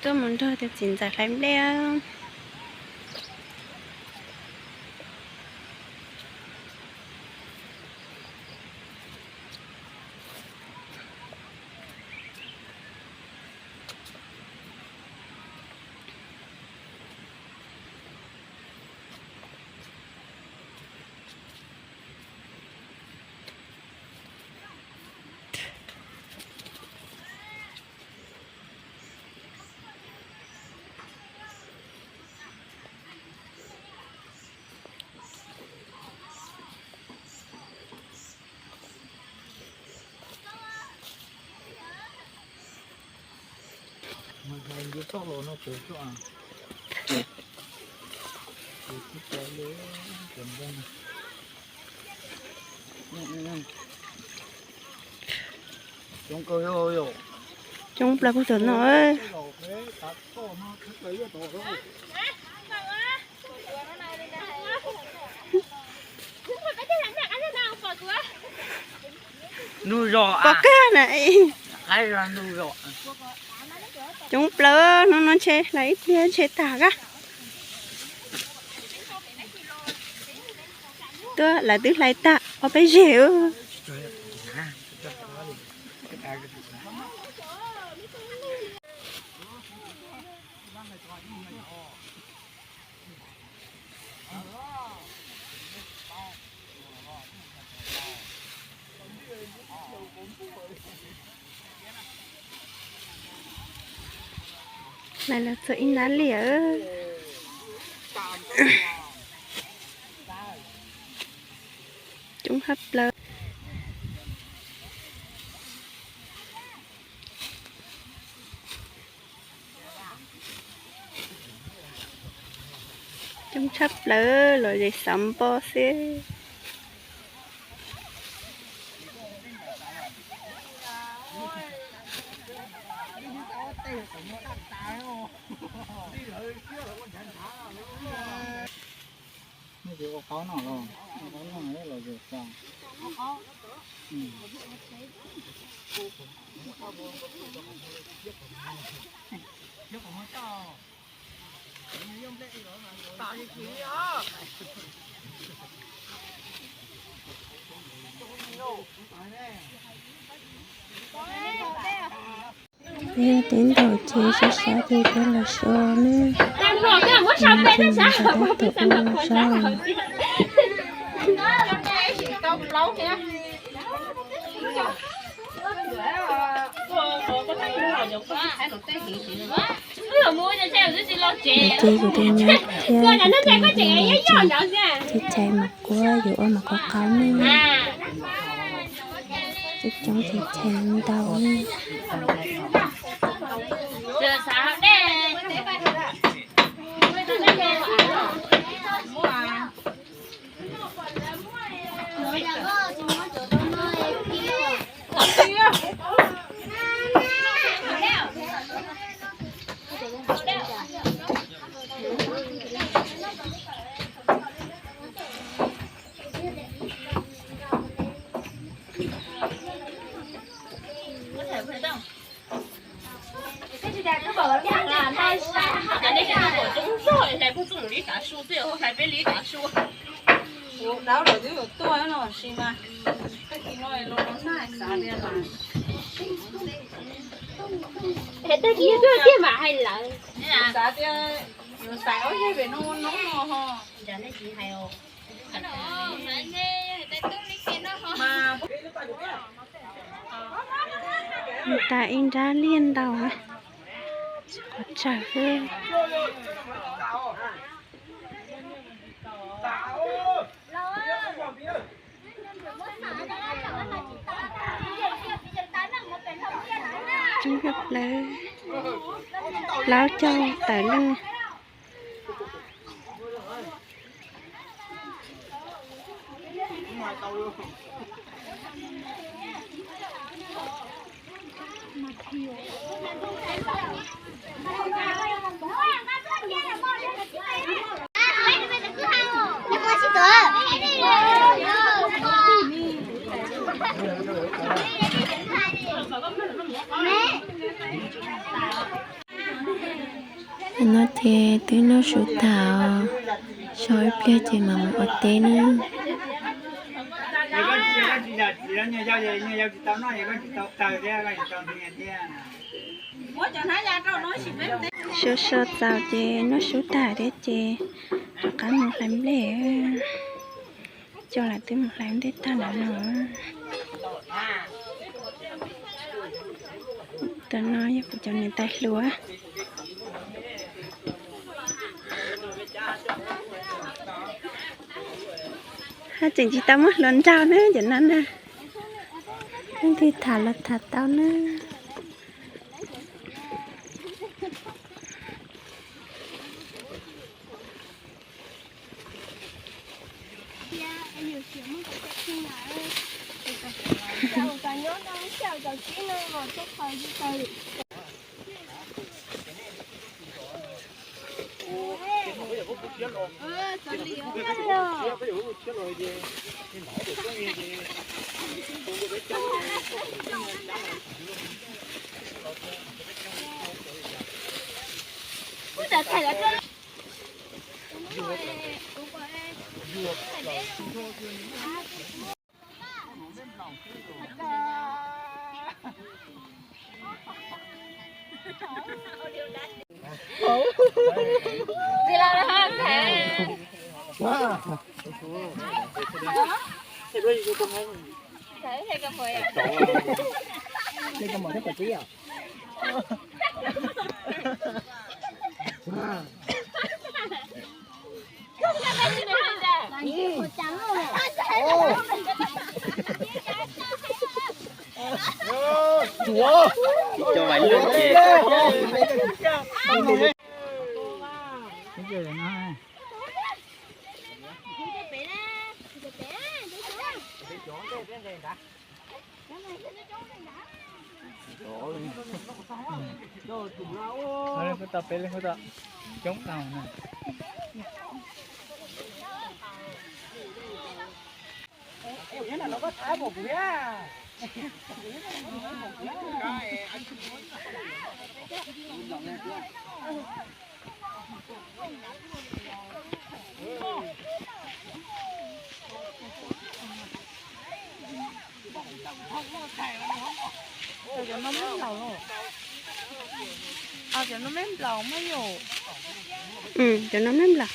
Tuaj mus nrog tus txiv ntxawm hlais nplej. Coob plaws puag tom no. Ntuj zos pom kawg na. Coob plaws, hnub no ntshe hlais ib pliag ntshe tag kab. Tuaj lawv twb hlais tag ob peb zeg. Lawv los txog ib nrab liaj. Coob tshaj plaws. Coob tshaj plaws los ze xav npo xwb. Peb teb ntaus ces sab sab ces peb los so na. Ces mus rau tab tom ua zaub. Ces kuv tus nyab thiab kuv tus nyab ces chais mas kuab yuav ua mas qhov qau ne. Coob coob ces chais ntau ne. Cov nej cov tuaj pom coob zog hlais puag txoj mus li tav su xwb, hlais peb li tav su. Kuv dab laug twb yuav tuaj no sis mas tag kis no los nag xav tias mas, tag kis tuaj tiag mas hais lawm. Xav tias yuav xaiv ob yeg pem no noob no ho. Mus tas ib nrab liaj ntau na, qhov tsawg xwb. Coob kawg plaws, plaub caug tawm leej. Ces twb noj su tag, so ib pliag ces mam mus ua teb na. So so txaus ces noj su tag thiab ces rov qab mus hlais nplej. Coj lawv twb mus hlais nplej tag lawm no. Tam no yog kuv cov niam tais hluas. Haj tseem tsis tau muab hluas nraug na cov no na. Leej twg tham los tham tau na. Cov vais lwj ces Kuv tau peb leeg, kuv tau coob tau na. Cov no meb nplaum mas yom. Cov no meb nplaum.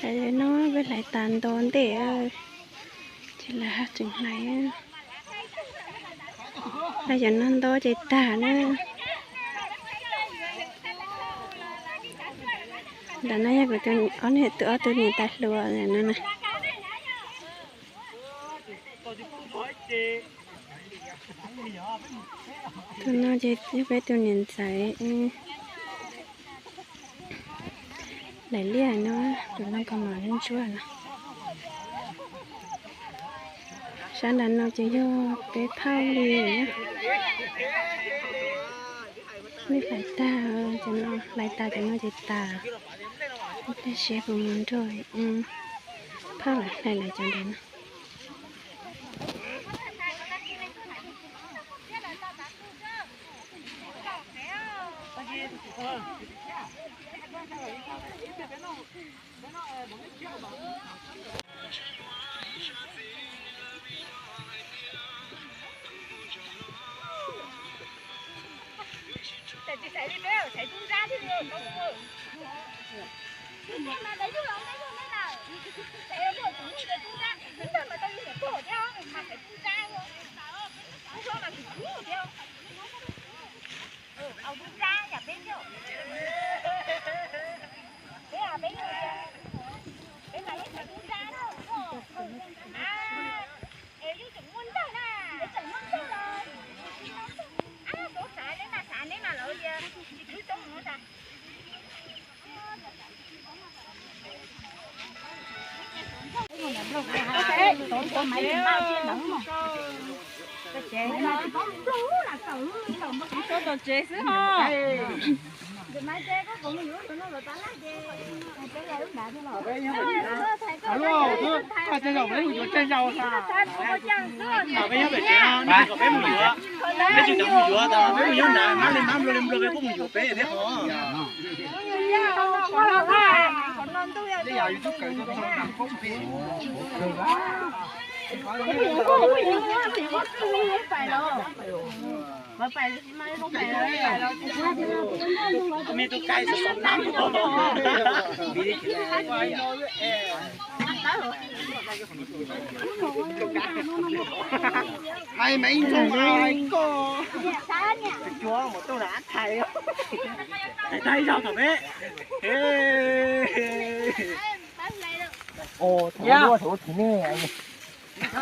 Hlais no peb hlais tas nto ntej, ces lawv ho tseem hlais. Hlais cov no nto ces tag na. Ntawm no yog kuv tus ob tug niam tais hluas no na. Tus no ces yog peb tus niam ntxawm. Daim liaj no, tus no kuj mam li ntsuag na. Sab nram no ces yog peb phauj li na. Li hlais tag, cov no hlais tas cov no ces tas. Ib pliag seb puas mus nrog phauj lawv hlais lawv cov ntawd na. Tsis xaiv li peb xaiv tub nrab thiab li. Tus ntiag mas lawv yug los neb yug neb lawm. Xaiv yog tus ntiag tub nrab, tub nrab mas tau yug niam pog thiab mas xaiv tub nrab. Tub nrab mas tus tub thiab. Au tub nrab yam peb thiab. Peb peb yug, peb mas yeej xaiv tub nrab na. Es yeej tseem muaj ntawg na. Tseem muaj ntawg los. Ab, tub xav neb mas xav neb mas lawv tias tsis khwv toob no tas. Tsev xwb ho. Hais mas ib ntxoog hais koj. Cuav mus tuaj na thais. Thais thais zaug tom peb.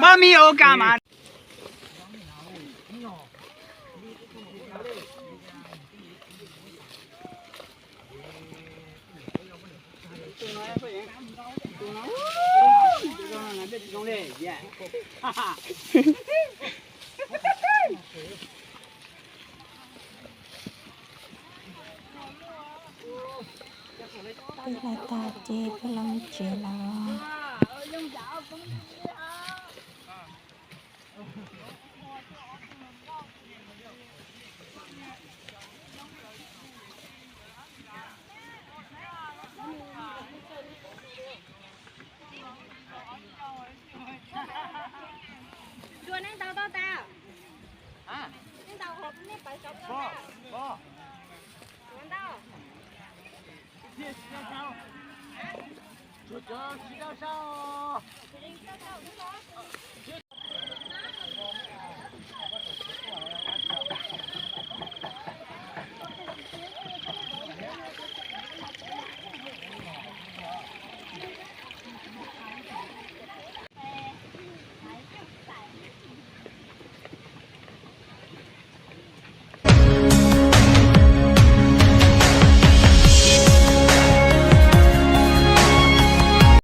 Mami ôka mas. Peb los tag ces peb los mus tsev lawm. Tua nej ntaus tau tas? Nej ntaus hauv nej pawv cov tua tas? Tua ntau. Tsis tau sau.